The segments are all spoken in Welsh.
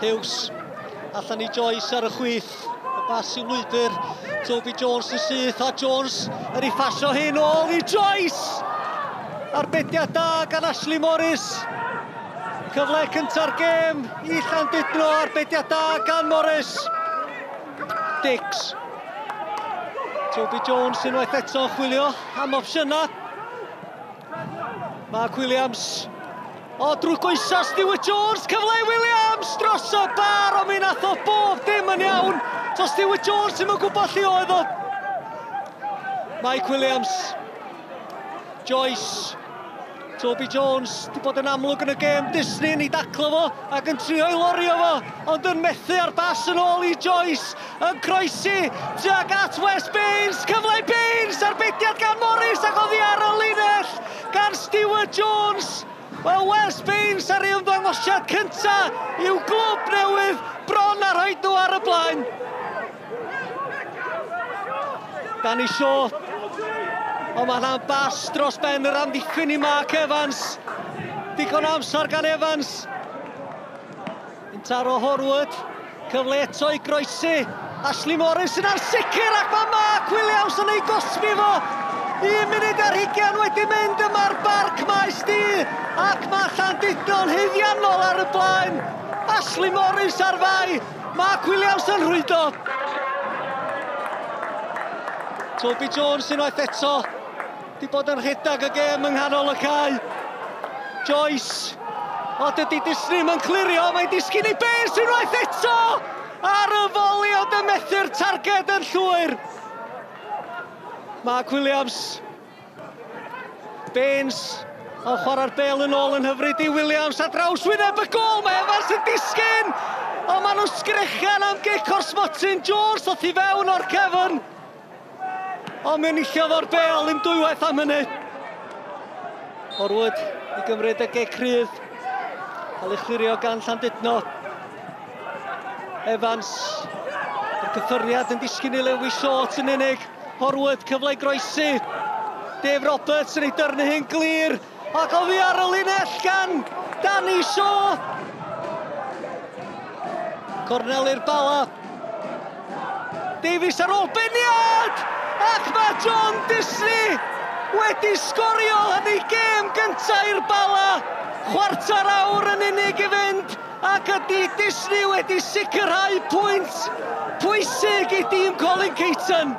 Hughes, allan i Joyce ar y chwith, y bas i'w lwybr, Toby Jones yn syth, a Jones yn ei phasio hyn ôl i Joyce! Arbediad da gan Ashley Morris. Cyfle cynta'r gêm i Llandudno, arbediad da gan Morris. Dix. Toby Jones unwaith eto yn chwilio am opsiynau. Mark Williams. O, drwy goesa Stuart Jones, cyfle i Williams dros y bar, ond mi nath o bob dim yn iawn. So Stuart Jones ddim yn gwybod lle oedd o. Mike Williams, Joyce, Toby Jones, di bod yn amlwg yn y gêm, Disney yn ei daclo fo ac yn trio ei lorio fo, ond yn methu ar bas yn ôl i Joyce, yn croesi tuag at Wes Baines, cyfle i Baines, arbediad gan Morris ac oddi ar y linell gan Stuart Jones. Wel, Wes Baines ar ei ymddangosiad cynta i'w glwb newydd, bron a rhaid nhw ar y blaen. Danny Shaw. Ond mae hwnna'n bas dros ben yr amddiffyn i Mark Evans. Digon amser gan Evans. Yn taro Horwood. Cyfle eto i groesi. Ashley Morris yn ansicr ac mae Mark Williams yn ei gosbi fo. 1 munud ar 20 wedi mynd yma'r Barc Maes D ac mae Llandudno'n haeddiannol ar y blaen. Ashley Morris ar fai. Mark Williams yn rhwydo. Toby Jones unwaith eto di bod yn rhedeg y gêm yng nghanol y cae. Joyce. O, dydy Disney yn clirio, mae'n disgyn i Baines unwaith eto! Ar y foli, ond yn methu'r targed yn llwyr. Mark Williams. Baines. O, chwarae'r bel yn ôl yn hyfryd i Williams a draws wyneb y gôl. Mae Evans yn disgyn! O, maen nhw'n sgrechian am gic o'r smotyn. Jones ddoth i fewn o'r cefn. O, mi enillodd o'r bel, ddim dwywaith am hynny. Horwood i gymryd y gic rhydd. Cael ei chlirio gan Llandudno. Evans. Y cyffyrddiad yn disgyn i Lewis Short yn unig. Horwood, cyfle i groesi. Dave Roberts yn ei dyrnu hyn glir. Ac oddi ar y linell gan Danny Shaw. Cornel i'r Bala. Davies ar ôl beniad! Ac mae John Disney wedi sgorio yn ei gêm gyntaf i'r Bala. Chwarter awr yn unig i fynd ac ydy Disney wedi sicrhau pwynt pwysig i dîm Colin Caton.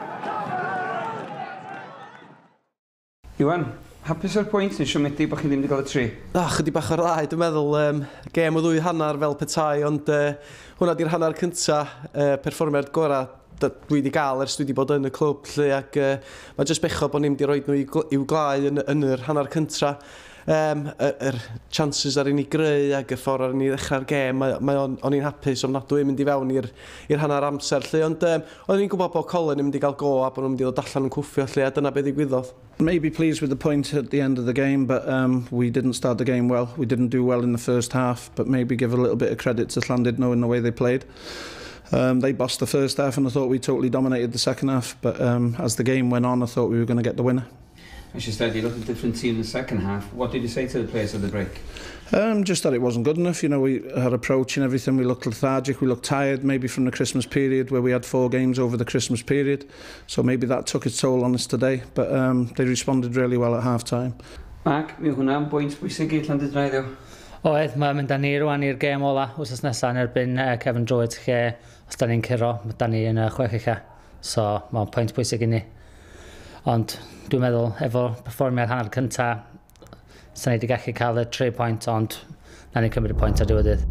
Iwan, hapus o'r pwynt neu siomedig bod chi ddim wedi cael y 3? Ah, chydig bach o'r ddau, dwi'n meddwl. Gêm o ddwy hanner fel petai, ond hwnna di'r hanner cynta, perfformiad gorau dwi wedi gael ers dwi wedi bod yn y clwb, lle, ac mae jyst bechod bod ni'n wedi rhoi nhw i'w glau yn yr hanner cynta. Yr chances ar i ni greu ac y ffordd ar i ni ddechrau'r gêm, o'n i'n hapus ofnadwy mynd i fewn i'r hanner amser, lle, ond o'n i'n gwybod bod Colin yn mynd i gael go a bod nhw'n mynd i ddod allan yn cwffio, lle, a dyna beth ddigwyddodd. Maybe pleased with the point at the end of the game, but we didn't start the game well. We didn't do well in the first half, but maybe give a little bit of credit to Llandudno in the way they played. They bossed the first half and I thought we totally dominated the second half, but as the game went on, I thought we were going to get the winner. As you said, you looked a different team in the second half. What did you say to the players at the break? Just that it wasn't good enough. You know, we had approach and everything. We looked lethargic. We looked tired, maybe from the Christmas period where we had 4 games over the Christmas period. So maybe that took its toll on us today. But they responded really well at half-time. Mark, mi hwnna'n bwynt bwysig i Llandudno heddiw. Oedd, mae'n mynd â ni rwan i'r gêm ola wythnos nesaf yn erbyn Kevin Druids, lle os da ni'n curo, da ni yn y 6 ucha. So mae'n pwynt bwysig i ni. Ond dwi'n meddwl, efo perfformiad hanner cynta, sa'n ni wedi gallu cael y 3 pwynt, ond na ni'n cymryd y pwynt ar diwedd dydd.